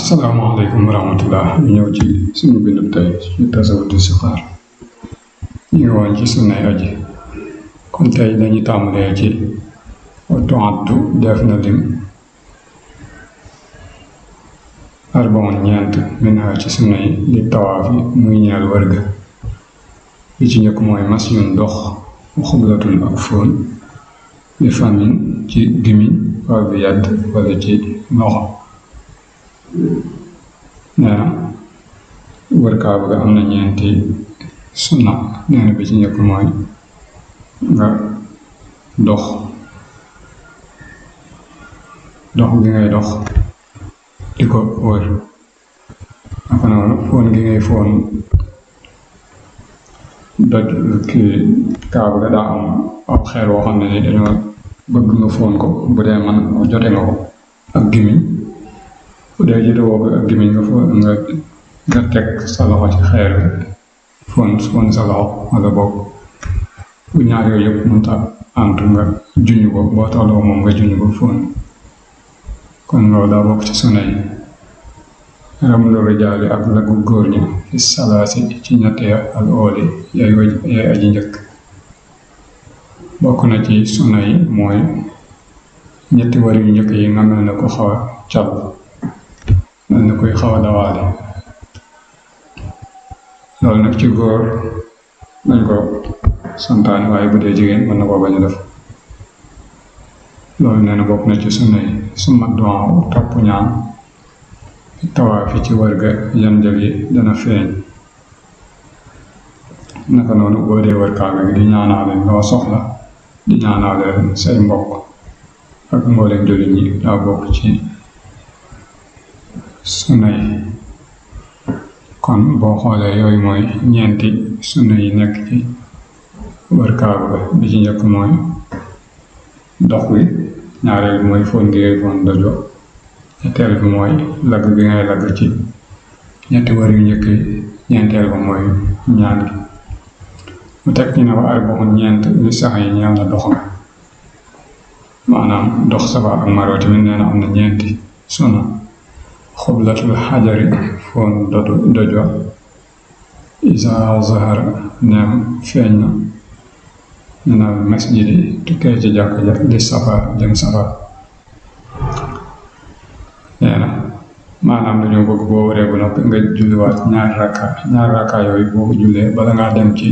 asalaamaaleykum wa rahmatulah ñu ñëw ci suñu bindu tey ci tasawudu sixaar ñu ngi woon ci sunnay aji kon tey dañuy tàmbalee ci tuaddu def na lim arbaon ñeent minha ci sunna yi li tawaafi muy ñeel wërga li ci njëkk mooy masyun dox xublatun ak fóon li famin ci gimiñ aw bi yadd wala ci loxo nee na wër kaaba ga am na ñeenti sunna nee na bi ci njëkk mooy nga dox bi ngay dox di ko wër naka noonu fóon gi ngay fóon doj kii kaaba ga daa am ab xeer woo xam ne ni dañoo bëgg nga fóon ko bu dee man jote nga ko ak gimiñ bu dee jote woo ko ak gimiñ nga teg sa loxo ci xeer bi fóon sa loxo wala boog bu ñaar yooyu yëpp mënta antu nga junj ko boo tolloo moom nga junj ko fóon kon loolu daa bokk ci sunna yi ramlu rijaali ak lagu góor ñi fi salaasi ci ñetti al ooli yaay aji njëkk bokk na ci sunna yi mooy ñetti war yu njëkk yi nga mel ne ko xaw a cal mel ne koy xaw a dawaale loolu nag ci góor dañ ko santaane waaye bu dee jigéen mën na koo bañ a def loolu nee na bokk na ci sunna yi suma duwaaw topp ñaan tawaafi ci wërga yan njëg yi dana feeñ naka noonu boo dee wër kaaba gi di ñaanaale loo soxla di ñaanaale say mbokk ak mboolem jullit ñi daa bokk ci sunna yi kon boo xoolee yooyu mooy ñeenti sunna yi nekk ci wër kaaba ga bi ci njëkk mooy dox bi ñaareel bi mooy fóon gi ngay fóon dojo ñetteel bi mooy lagg bi ngay lagg ci ñetti wër yu njëkk yi ñeenteel ba mooy ñaan gi mu teg ci ne wa arbaxun ñeent li sax yi ñeel na dox nga maanaam dox Safa ak Marwa tamit nee na am na ñeenti sunna xublatul xajari fóon dojo isa zahara neem feeñ na minal masjidi tukkee ci jàkk ja li Safa jëm Safa nee na maanaam dañoo bëgg boo waree bu noppi nga julliwaat ñaari rakka yooyu boo ko jullee bala ngaa jëm ci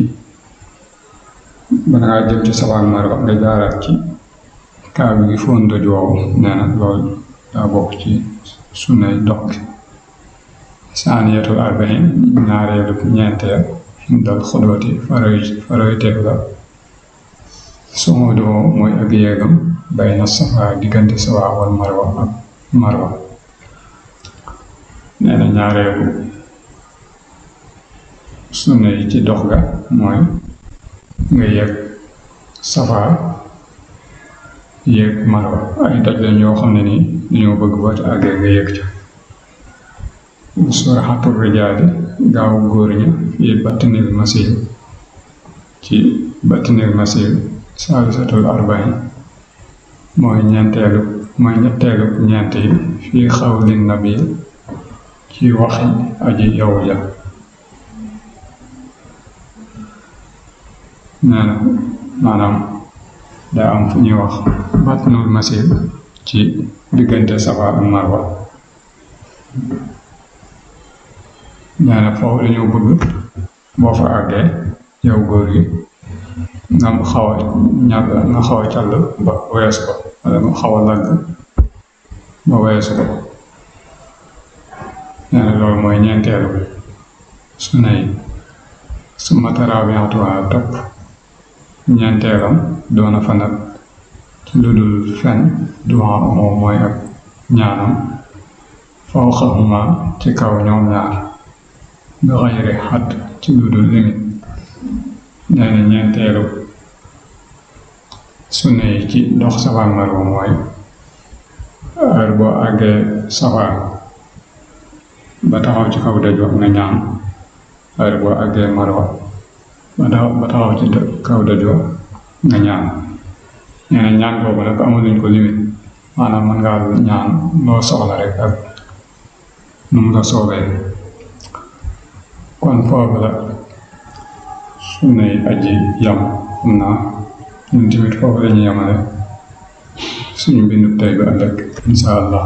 Safa ak Marwa nga jaaraat ci kaaba gi fóon doj woowu nee na loolu daa bokk ci sunnay dox gi saaniyatul arbain ñaareelu ñeenteel hindal xudwati faroy teg la suudu mooy ak yéegam bayna Safa diggante Safa wal Marwa nee na ñaareelu sunna yi ci dox ga mooy nga yéeg Safa yéeg Marwa ay doj lañ yoo xam ne nii dañoo bëgg boo ci àggee nga yéeg ca suraxatul rijaali gaaw góor ña fii battinil masil ci battinil masil saalisatul arbain mooy ñetteelu ñeent yi fii xawlin nabil ci waxi aji yow ja nee na maanaam daa am fu ñuy wax batnul masil ci diggante Safa ak Marwa nee na foofu dañoo bëgg boo fa àggee yow góor gi nga xaw a càll ba weesu ko wala nga xaw a lagg ba weesu ko nee na loolu mooy ñeenteelu sunna yi summa taraabi'atuhaa topp ñeenteelam doona fa nag ci lu dul fen duwaa moom mooy ak ñaanam fawqahumaa ci kaw ñoom ñaar bi xayri xadd ci lu dul limit nee na ñeenteelu sunna yi ci dox Safa ak Marwa mooy heure boo àggee Safa ba taxaw ci kaw doj nga ñaan heure boo àggee Marwa ba taxaw ci kaw doj nga ñaan nee na ñaan boobu nag amaluñ ko limite maanaam mën ngaa ñaan loo soxla rek ak nu mu la soobee kon foofu la suñuy aji yam xam naa ñun tamit foofu la ñuy yamale suñu bindu tey bi ëllëg insha allah